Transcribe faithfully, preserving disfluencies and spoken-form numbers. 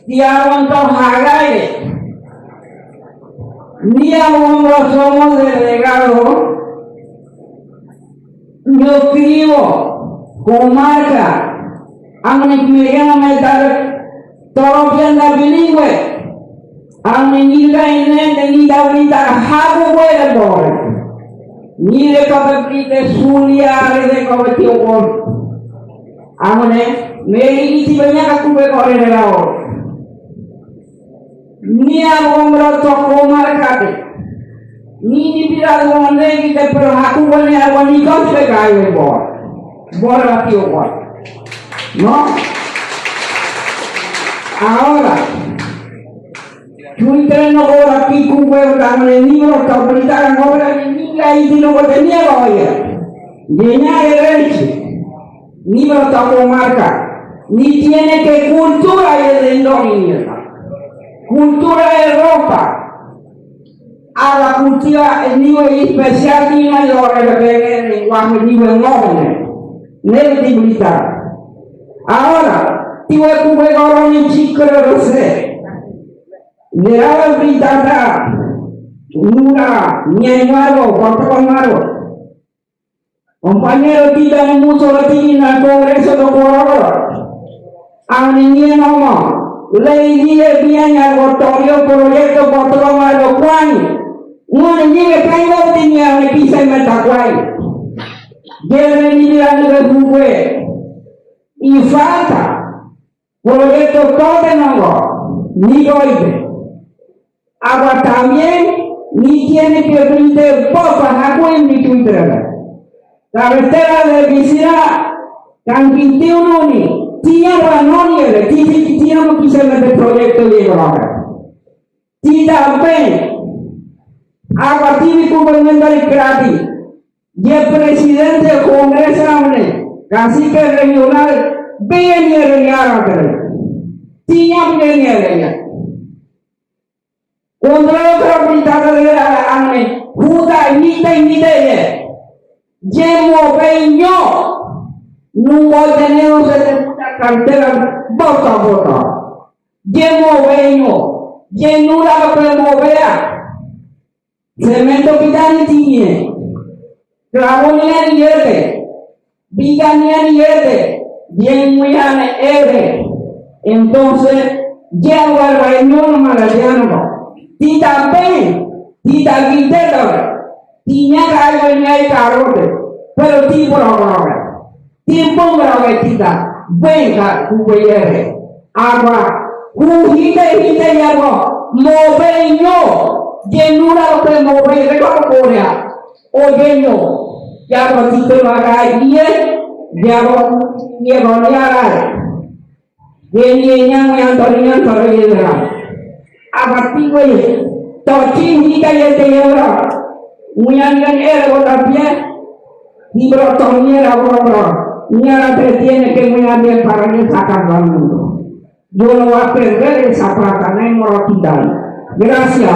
Tiago Antonio Hagaire, ni a hombro somos delegado, yo escribo, comarca, angnek meriana metar, toropianda bilingüe, angnek nirga ine, de nida unita, hago buena bore. Nire kope prite suliare de kope tiokon. Angnek, meri iti benya ka kube kore de lao. Ni a hombro toko markate. Ni ni pira do ne ki te pero haku bone a boni kos pe kai bor. Bor la pio bor. No? Ahora, Twitter no bor aki kube o dangone ni bor ta brita no bor ni ni ai di no bor ni a bor ya. Ni ni ai rechi. Ni bro ta comarca, ni tiene que cultura y el indominica. Cultura Europa. A la cultura el nivel especial ni na lo que el lenguaje nivel joven. Nel di brita. Ahora, ti ve come loro ni ci crede se. Nera la brita ta, nura, ni ai maro, porto con maro. Compañero, tita ni mucho la tini na Congreso do Kororo. Ani nie nomo. Lei nie bianya votorio proyecto botoma lo kwani. Ngone nie ke kaingo tini ani pisa meta kwai. Gere ni ani ke bukwe. I falta. Proyecto tote nongo, ni doide. Agua también, ni tiene que brinde popa, hakuin ni tuitrela. Carretera de Visira, Canquintiununi, tiña banoni ele, ti, ti, ti, tiña no quise meter proyecto de obra. Ti también, agua tibi kubo inventario gratis. Ye presidente del Congreso, amne, cacique regional, bien ye reñar, amne. Tiña bien ye reñar. Contra otro gritado de la amne, juda, imita, imita, ye. Ye moveño. Nunca tenemos esa puta cartera, vota, vota. Ye moveño. Ye nula lo que movea. Cemento pitani tiñe. Clavo ni ani yete. Viga ni ani yete. Bien muy ani ere. Entonces, ya guarda el ñono maladiano. Tita pen. Tita griteta. Tiña ka algo ni ai karote. Pero ti por ahora. Tiempo grave tita, venga, kukweyere. Agua, hu hite hite yabo, moveño, ye nula lo que move, reko korea, oyeño, yabo tito lo haga, ye, yabo, yabo, yara. Ye, ye, ñan, ñan, tori, ñan, tori, ye, yara. Abatiwe, tochi, hita, ye, te, yara. Ñan, ñan, ere, otra pie. Libro Toniera, bro, bro. Ñara te tiene que muy bien para mí sacar al mundo. Yo no voy a perder esa plata, no hay morosidad. Gracias.